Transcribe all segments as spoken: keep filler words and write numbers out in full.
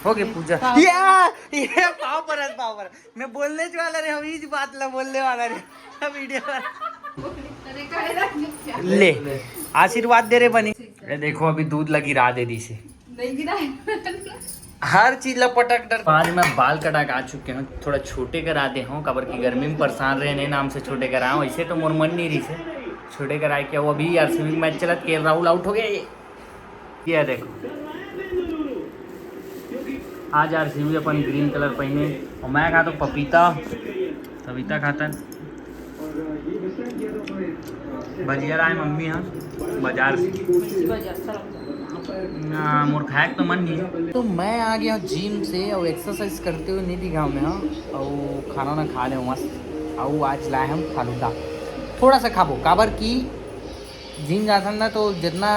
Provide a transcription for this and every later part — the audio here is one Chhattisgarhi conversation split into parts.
हो गए पूजा। या, ये पाँव परत, पाँव परत। मैं बोलने वाला रे, हम इस बात ला बोलने वाला रे। वीडियो वाला। ले, आशीर्वाद दे रे बनी। ये देखो, अभी दूध ला गिरा दे दी से। नहीं गिरा। हर चीज ला पटक डर। आज मैं बाल कटा के आ चुके हूँ, थोड़ा छोटे करा दे हूँ, काबर की गर्मी में परेशान रहे ने नाम से छोटे करा हूँ। ऐसे तो मोर मन नहीं रही से छोटे कराए के। वो अभी आरसीबी मैच चलत के राहुल आउट हो गया। ये, ये देखो, आज आरसीबी अपन ग्रीन कलर पहने और मैं खा तो पपीता, पपीता खाता। भजिया लाए मम्मी ह बाजार से। ना, मोर खाए के तो मन नहीं है। तो मैं आ गया जिम से और एक्सरसाइज करते हुए नहीं दिखा मैं, हाँ। और खाना ना खा ले मस्त। और आज लाए हम फालूदा, थोड़ा सा खाबो, काबर की जिम जाथन ना तो जितना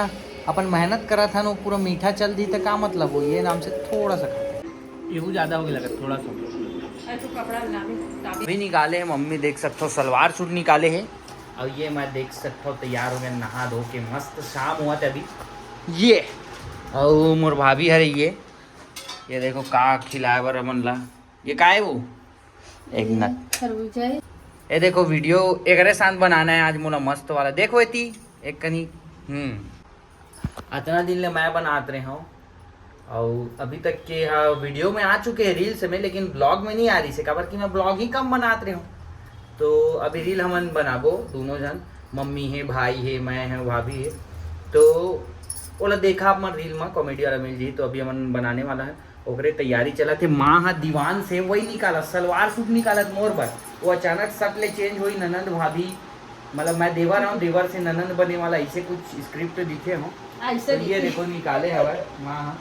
अपन मेहनत करत हन वो पूरा मीठा चल दी तो का मतलब हो, ये नाम से थोड़ा सा खाते। ये ज्यादा हो गया लगा, थोड़ा सा। अभी निकाले है मम्मी, देख सकते हो सलवार सूट निकाले है। और ये मैं देख सकता हूँ तैयार हो गया नहा धो के, मस्त शाम हुआ थे अभी। ये और मोर भाभी हरे, ये ये देखो का खिलाए बर हमन ला। ये का है वो? एक मिनट। खरबूजा है। ये देखो वीडियो एकरे साथ बनाना है आज मोला मस्त वाला। देखो एती एक कनी। हम्म। अतना दिन ले मैं बनात रहे हूँ और अभी तक के, हाँ, वीडियो में आ चुके हैं रील्स में, लेकिन ब्लॉग में नहीं आ रही से, काबर कि मैं ब्लॉग ही कम बनात रहे हूँ। तो अभी रील हमन बनाबो दोनों जन, मम्मी है, भाई है, मैं है, भाभी है। तो ओला देखा आप मन रील में, कॉमेडी वाला मिल जी। तो अभी हमन बनाने वाला है, ओकरे तैयारी चलत हे। माँ हा दीवान से वही निकालत, सलवार सूट निकालत मोर बर। वो अचानक सट ले चेंज होई, ननंद भाभी, मतलब मैं देवर हूँ, देवर से ननंद बने वाला, ऐसे कुछ स्क्रिप्ट दिखे हो। ऐसे तो ये दिखे। देखो निकाले हवा माँ हा,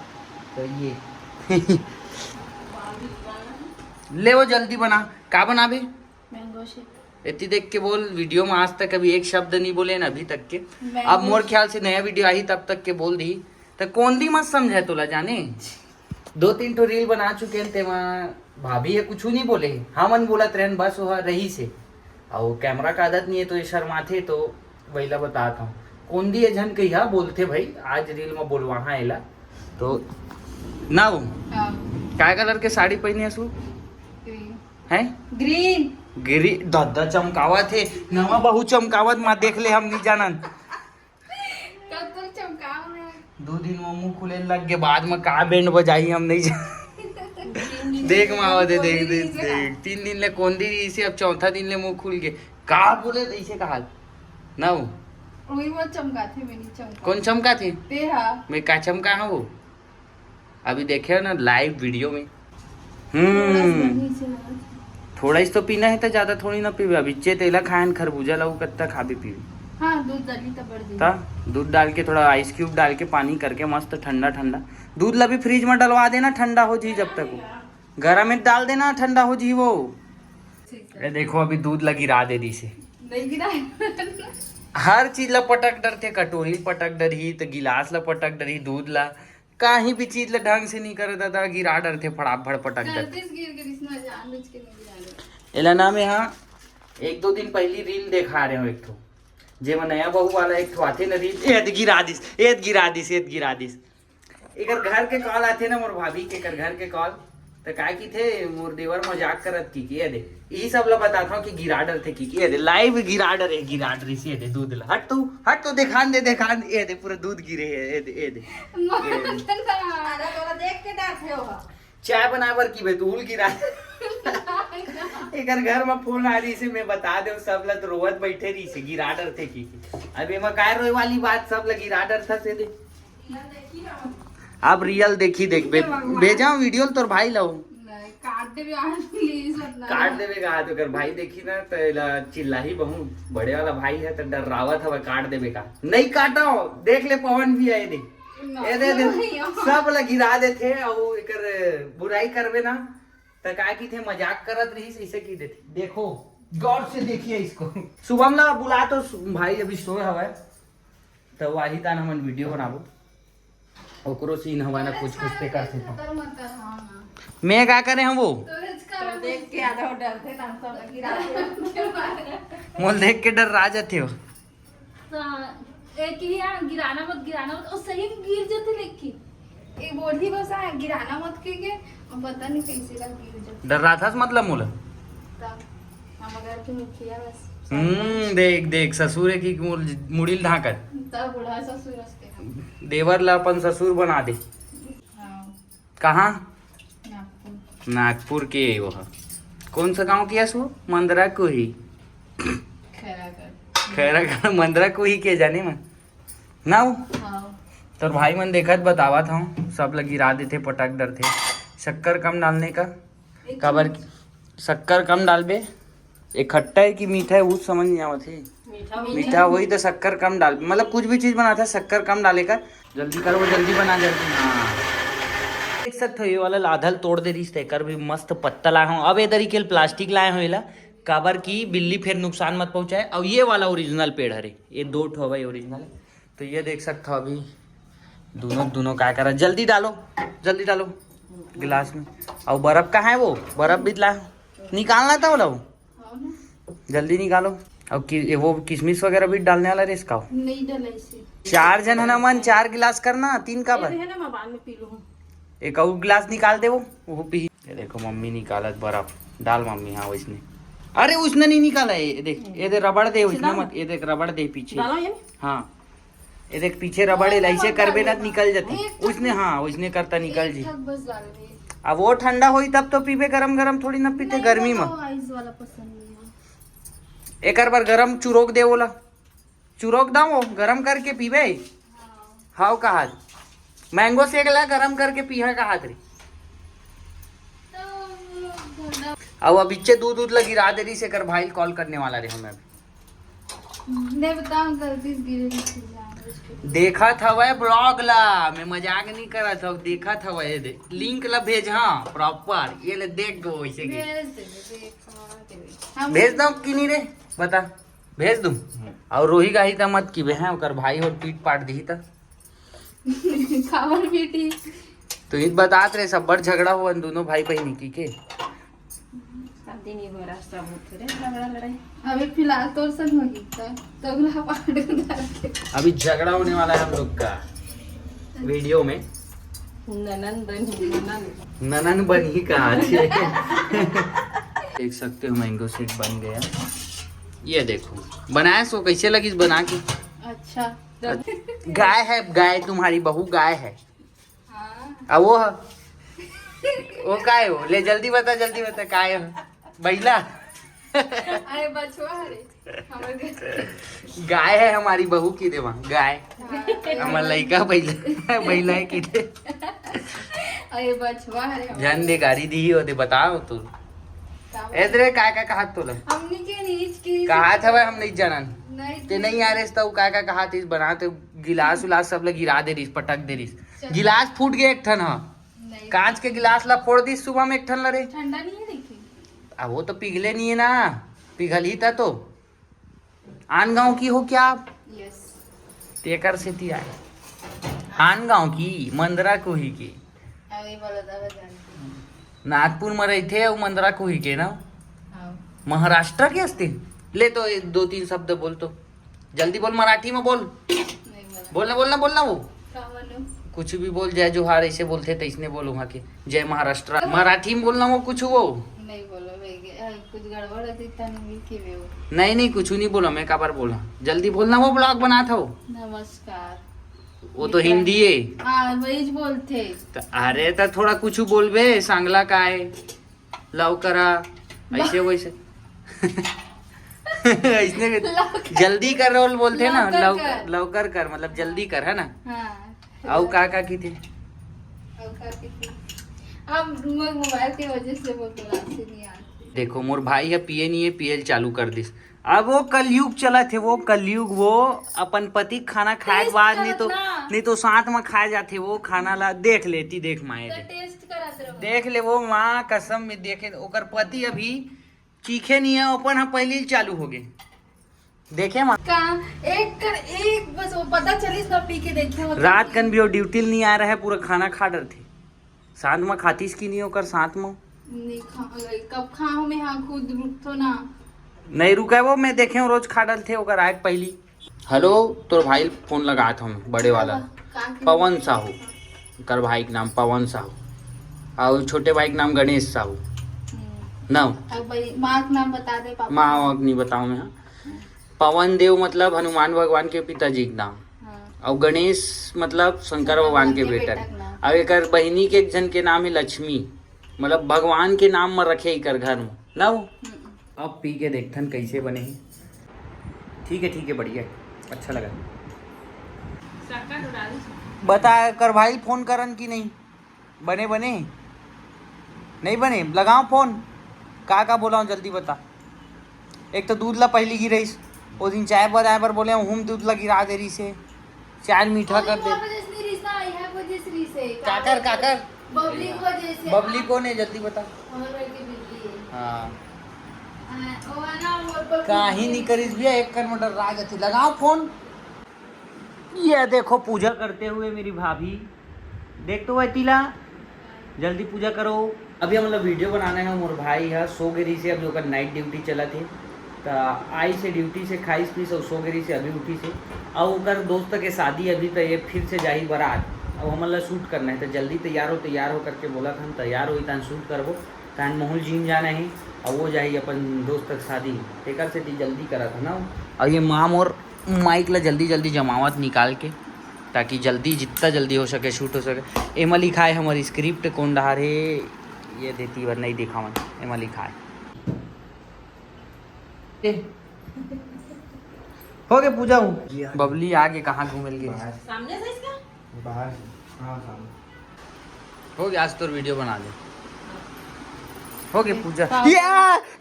तो ये ले वो जल्दी बना, का बनाबे? Mango shake. इतनी देख के बोल, वीडियो में आज तक अभी एक शब्द नहीं बोले ना अभी तक के। मैंगो अब मोर शेक। ख्याल से नया वीडियो आही तब तक के बोल दी। तो कौन दी मत समझे तोला जाने। दो तीन ठो रील बना चुके हैं तेमा, भाभी ये कुछ नहीं बोले, हमन बोलत रहन बस वह रही से। और कैमरा का आदत नहीं है तो ये शर्माथे, तो वहीला बतात हूँ। कोंदी ये झन कहिया बोलथे भाई, आज रील में बोलवाहा एला। तो ना वो हाँ। काय कलर के साड़ी पहने हसू? ग्रीन। हैं? ग्रीन। ग्री दद्दा चमकावत हे, नवा बहू चमकावत मा देख ले, हम नहीं जानन। कब तक चमकाओ ना? दो दिन वो मुंह खुले लग गए, बाद में का बैंड बजाई हम नहीं जान। तीन दिन देख से मावा दे, कोंदी देख, देख, नहीं देख। तीन दिन ले कोंदी रही से, अब चौथा दिन ले मुंह खुल गए। का बोले तो इसे कहा ना वो। वही वो चमका थे, मैं नहीं चमका। कौन चमका थे? ते हा। मैं का चमका हूँ वो? अभी देखे हो ना लाइव वीडियो में। थोड़ा सा हम्म। नीचे लगा। थोड़ा ही तो पीना है, तो ज्यादा थोड़ी ना पीबे। अभी चे तेला खायन खरबूजा लाऊ, कत्ता खाबे पीबे। हाँ, दूध डाली तो बढ़ जाएगी। ता दूध डाल के, थोड़ा आइस क्यूब डाल के, पानी करके मस्त ठंडा ठंडा। दूध ला भी फ्रिज में डलवा देना, ठंडा हो जी जब तक वो। गरम में डाल देना, ठंडा हो जी वो। ठीक है। ये देखो, अभी दूध ला गिरा दे दी से। नहीं गिरा है। हर चीज ला पटक डरथे, कटोरी पटक डरही, तो गिलास ला पटक डरही, दूध ला, कहीं भी चीज ला ढंग से नहीं करे दादा, गिरा डरथे, फड़ाफड़ पटक डरथे। गलती से गिर गई, इसमें जानबूझ के नहीं गिरा रहे। एला ना मैं हाँ एक दो दिन पहली रील देखा रहे हो एक ठो, जेमा नया बहू वाला एक ठो आथे ना रील, एद गिरा दिस, एद गिरा दिस, एद गिरा दिस। एकर घर के कॉल आथे ना मोर भाभी के, एकर घर के कॉल, त काय की थे मोर देवर मजाक करत की, की ये दे, यही सब ला बताता हूँ कि गिरा डरथे की, की ये दे, लाइव गिरा डरे, गिरा डरे से ये दे दूध ला। हट तू, हट तू, देखान दे, देखान दे, ये दे पूरा दूध गिरे है, ये दे, ये दे। अरे तोरा देख के डरथे हो। चाय बनाए बर की बे तू उल गिरा। एकर घर में फोन आ रही से, मैं बता दे सब ला, तो रोवत बैठे रही से, गिरा डरथे की। अब एमा काय रोए वाली बात, सब ला गिरा डरथा से दे। अब रियल देखी देख बे, हे भगवान। भेजा वीडियो तोर भाई लाऊ। नहीं, काट देबे आज, please, मत ना। काट देबे का, तो कर भाई देखी ना, तो एला चिल्लाही बहुत, बड़े वाला भाई है, तो डर्रावत हवे, काट देबे का। नहीं काटो, देख ले पवन भी आए दे। ना, ए दे, दे, नहीं, हाँ। सब ला गिरा देथे, और एकर बुराई करबे ना, त का की थे मजाक करत रही, ऐसे की देथे। देखो, गौर से देखिए इसको। शुभम ला बुला तो सु-, भाई अभी सोए हवे। त वही तान हमन वीडियो बनाबो। ओकरो सीन हवा ना कुछ कुछ पे कर सकता। कर मत कर, हाँ, हाँ। मैं का करे हम वो? तो देख के आधा डर थे, नाम सब लगी रात के। मोल देख के डर रह जाते हो। तो एक ही यार गिराना मत, गिराना मत, और सही में गिर जाते लेकिन। एक बोलही बस, आ, गिराना मत कहिके, अब पता नहीं कैसे का गिर जाता। डर्राथस मतलब मोला। तब हम घर के मुखिया बस। हम्म, देख देख, ससुर हे कि मुड़- मुड़ी ल ढांकत। तब बूढ़ा ससुर उसके हम। देवर ला अपन ससुर बना दे। हाँ, कहाँ? नागपुर। नागपुर के हे वो ह। कौन सा गांव के हस वो? मंदरा कोही। खैरागढ़। खैरागढ़, मंदरा कोही के जाने में ना वो। हाँ। तोर भाई मन देखत बतावत हूँ, सब लगी गिरा देथे, पटक डरथे। शक्कर कम डालने का। एक काबर चम्मच। शक्कर कम डालबे, ये खट्टा है कि मीठा है, वो समझ नहीं आवत हे। मीठा मीठा होही तो शक्कर कम डाल, मतलब कुछ भी चीज बनाता है शक्कर कम डाले का। जल्दी कर, वो जल्दी बना, जल्दी। हाँ, देख सकते हो, ये वाला लाधल तोड़ दे रही, तेकर भी मस्त पत्ता लाए हूँ। अब ये तरीके प्लास्टिक लाए हूँ एला, काबर की बिल्ली फिर नुकसान मत पहुंचाए। और ये वाला ओरिजिनल पेड़ हरे, ये दो ठो हवे ओरिजिनल। तो ये देख सकते हो अभी दोनों दोनों का करा। जल्दी डालो, जल्दी डालो गिलास में। और बर्फ कहाँ है? वो बर्फ भी ला, निकालना था बोला वो। हाँ ना। जल्दी निकालो। और कि, ये वो किशमिश वगैरह भी डालने वाला रे इसका। नहीं डाला इसे। चार जन है ना मन, चार गिलास करना, तीन का ये बर। है ना, मैं बाद में पी लूँ। एक और गिलास निकाल दे, वो वो पी। ये देखो मम्मी निकालत बर्फ। डाल मम्मी, हाँ वैसने। अरे उसने नहीं निकाला है, ये देख, ये देख रबड़ दे, उसने डाल। मत, ये देख रबड़ दे पीछे। डाला ये? हाँ, ये देख पीछे रबड़ है, ऐसे करबे ना निकल जाते। उसने, हाँ, उसने करता निकल जी। एक ठक बस डाल दे। अब वो ठंडा होई तब तो पीबे, गरम गरम थोड़ी ना पीते गर्मी में। आइस वाला पसंद नहीं है। एकर बर गरम चुरोक दे बोला, चुरोक दाओ, गरम करके पीबे। हाव कहात, मैंगो शेक ला गरम करके पीहा कहात रे। तो अब अब इच्चे दूध दूध ला गिरा दे रही से, कर भाई कॉल करने वाला रे हमें अभी। नहीं बताओ, गलती से गिर गई थी, जानबूझ के। देखत हवय ब्लॉग ला, मैं मजाक नहीं करत हव, देखत हवय, ये दे लिंक ला भेज। हाँ प्रॉपर, ये ले देख गो वैसे के। भेज देबे, देख, हाँ, देबे। हम भेज दो कि नहीं रे, बता, भेज दूं। और रोही गाही त मत की बे हैं, ओकर भाई हो पीट पाट दी त। खावर पीटी। तो इत बतात रहे, सब बड़ झगड़ा हुआ दोनों भाई बहनी की के। शादी नहीं हो रहा, सब होते रहे झगड़ा लड़ाई। अभी फिलहाल तोर संग होगी तो तगला पाट उधर के। अभी झगड़ा होने वाला है हम लोग का वीडियो में। ननन बनी ननन। ननन बनी का आज। देख सकते हो मैंगो शेक बन गया। ये देखो बनाए सो कैसे लगी बना के। अच्छा। गाय है, गाय तुम्हारी बहू गाय है। हाँ। अब वो वो काय हो? ले जल्दी बता, जल्दी बता काय हो? बैला। अरे बछवा हरे। हमर घर। गाय है हमारी बहू की देवा गाय। हाँ। हमार लइका बैला, बैला है की दे। अरे बछवा हरे हमर। जन दे गाड़ी दी हो दे बताओ तू। का ए तेरे काय का कहा तोला? हमनी के नीच की। कहा था भाई हम नहीं जानन। नहीं ते नहीं आ रहे तो काय का कहा तीस बना ते गिलास उलास सब ले गिरा दे रहीस, पटक दे रहीस। चल। गिलास फूट गया एक ठन ह। नहीं। कांच के गिलास ला फोड़ दीस सुबह में एक ठन ला रे। ठंडा नहीं है देखी। अब वो तो पिघले नहीं है ना, पिघल ही था तो। आन गांव की हो क्या आप? यस। तेकर सेती आए। आन गांव की, मंदरा कोही के। अभी बोलो दादा जानते हैं। नागपुर में रहते हैं वो मंदरा कोही के ना। हाँ। महाराष्ट्र के हस्ते। ले तो ये दो तीन शब्द बोल तो। जल्दी बोल, मराठी में बोल। नहीं बोला। बोलना, बोलना, बोलना वो। का बोलूं? कुछ भी बोल, जय जोहार ऐसे बोलते तो इसने बोल वहाँ के। जय महाराष्ट्र। मराठी में बोलना वो कुछ वो। नहीं बोलो भाई, अ, कुछ गड़बड़ है तो इतना नहीं मिल के वे हो। नहीं, नहीं, कुछ नहीं बोला, मैं काबर बोला। जल्दी बोलना, वो ब्लॉग बना था वो। नमस्कार। वो तो हिंदी है। हाँ, वही बोलते। त-, अरे तो थोड़ा कुछ बोलबे, सांगला काय, लव करा, ऐसे वैसे। ऐसने जल्दी कर रोल बोलते हैं ना, लवकर लव कर। लवकर कर, मतलब जल्दी कर, है ना? हाँ। अउ का का की थी? और का की थी? अब मग मोबाइल की वजह से वो क्लास ही नहीं आती। देखो मोर भाई है पिए नहीं है, पियल चालू कर दिस। अब वो कलयुग चला थे, वो कलयुग, वो अपन पति के खाना खाए के Taste बाद करत नहीं तो ना। नहीं तो साथ में खाए जाते वो खाना ला। देख लेती, देख माए तो दे, टेस्ट करत रहो। देख ले वो माँ कसम में देखे ओकर पति अभी चीखे नहीं है, अपन हम पहले ही चालू हो गए। देखे माँ का एक कर एक बस वो पता चलिस ना पी के देखे हो। रात कन भी वो ड्यूटी नहीं आ रहा है, पूरा खाना खा डरते। साथ में खातीस की नहीं ओकर साथ में। नहीं खा, कब खाओ मैं हाँ खुद रुक तो ना। नहीं रुका वो, मैं देखे हूँ रोज खा डरते ओकर आए पहली। हेलो, तोर भाई फोन लगात हम बड़े वाला। का की- पवन साहू। कर भाई के नाम पवन साहू, अउ छोटे भाई के नाम गणेश साहू। हम्म। ना, अब भाई माँ का नाम बता दे पापा। माँ वाँ के नहीं बताओ मैं। हाँ, पवन देव मतलब हनुमान भगवान के पिताजी के नाम, हाँ। अउ गणेश मतलब शंकर भगवान के बेटा। के नाम। अब एकर बहिनी के एक जन के नाम है लक्ष्मी, मतलब भगवान के नाम में रखे एकर घर में ना वो। हम्म। अब पी के देखथन कैसे बने हे। ठीक है, ठीक है, बढ़िया है, अच्छा लगा। शक्कर तो डाली। बता कर भाई, फोन करन कि नहीं? बने बने? नहीं बने? लगाओ फोन। का का बोलाओ, जल्दी बता। एक तो दूध ला पहली गिराइस, वो दिन चाय बनाए बर बोले हूँ, दूध ला गिरा दे रही से, चाय मीठा कर दे। वजह से नहीं रिश्ता आई है, वजह से रिश्ते। काकर, काकर? बबली की वजह से। बबली कौन है, जल्दी बता। हमर घर की बिल्ली है। हाँ, हाँ, वो है ना, वो पर काही नहीं करिस भैया, एक कर मोटर राज अथी। लगाओ फोन। ये देखो पूजा करते हुए मेरी भाभी, देख तो वह तिला, जल्दी पूजा करो। अभी हम लोग वीडियो बनाने हैं, मोर भाई है सो गे रही से, अभी ओकर नाइट ड्यूटी चलत हे, त आई से ड्यूटी से खाइस पीस और सो गे रही से, अभी उठी से। और ओकर दोस्त के शादी अभी, तो ये फिर से जाही बारात, अब हमन ला शूट करना है, तो जल्दी तैयार हो, तैयार हो करके बोला था, हम तैयार होई तहन शूट करबो। तहन महूल जिम जाना है, और वो जाही अपन दोस्त के शादी, तेकर सेती जल्दी करत है ना। और ये माँ मोर माइक ला जल्दी जल्दी जमावत निकाल के, ताकि जल्दी, जितना जल्दी हो सके शूट हो सके। एमा लिखाए हमर स्क्रिप्ट कोन डहार हे, ये देती बर नहीं दिखावन, एमा लिखाए। ए, हो गए पूजा हूँ। बबली आगे कहाँ घूमे लगी? सामने से इसका? बाहर से। हाँ, सामने। हो गया, आज तो वीडियो बना दे। हो गया पूजा। पाँव ये,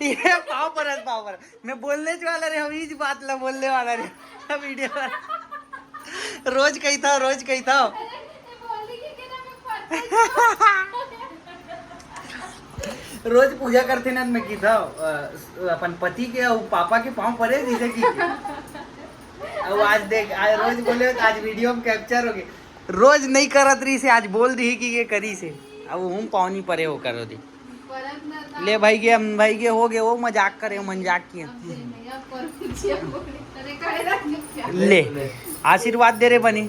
ये पाँव पर है, पाँव पर। मैं बोलने वाला रे, हम इस बात ला बोलने वाला रे। वीडियो पर। रोज कही था, रोज कही था। रोज पूजा करथे ना, मैं की था, अ, अपन पति के और पापा के पाँव परे जैसे की। अब आज देख, आज रोज बोले तो आज वीडियो में कैप्चर हो गए। रोज नहीं करत रही से, आज बोल दी कि ये करी से। अब हम पाँव नहीं परे हो करो दी। ले भाई के, हम भाई के हो गए, वो मजाक करे, मजाक किए। ले, आशीर्वाद दे रे बनी।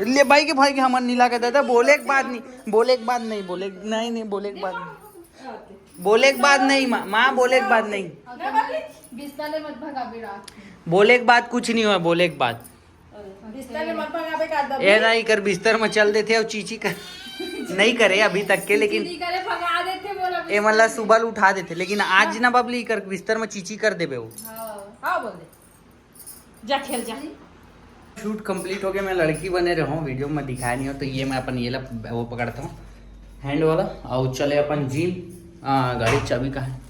ले भाई के, भाई के हमर नीला के दादा, बोले के बात नहीं, बोले के बात नहीं, बोले नहीं, नहीं बोले के बात नहीं, बोले के बात नहीं, माँ, माँ बोले के बात नहीं, बिस्तर ले मत भगा बेटा। बोले के बात कुछ नहीं हुआ, बोले के बात। बिस्तर ले मत भगा बेटा, दबे। ए ना, इकर बिस्तर में चल देते और चीची कर नहीं करे अभी तक के, लेकिन नहीं करे, भगा देते बोला। ए मतलब सुबह उठा देते, लेकिन आज ना बबली कर बिस्तर में चीची कर देबे वो। हाँ, हाँ बोल दे, जा खेल जा। शूट कंप्लीट हो गया, मैं लड़की बने रहूँ, वीडियो में दिखाया नहीं हो, तो ये मैं अपन ये ला वो पकड़ता हूँ हैंड वाला, और चले अपन जिम। आ, गाड़ी चाबी कहाँ है?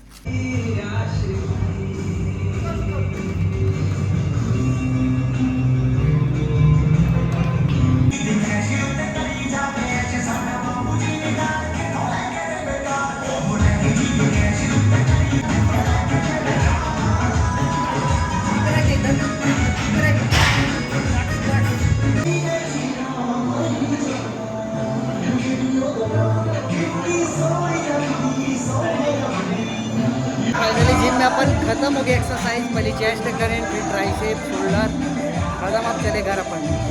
फाइनली जिम में अपन खत्म हो गया एक्सरसाइज, पहले चेस्ट करें, फिर ट्राइसेप, शोल्डर, खत्म। अब चले घर अपन।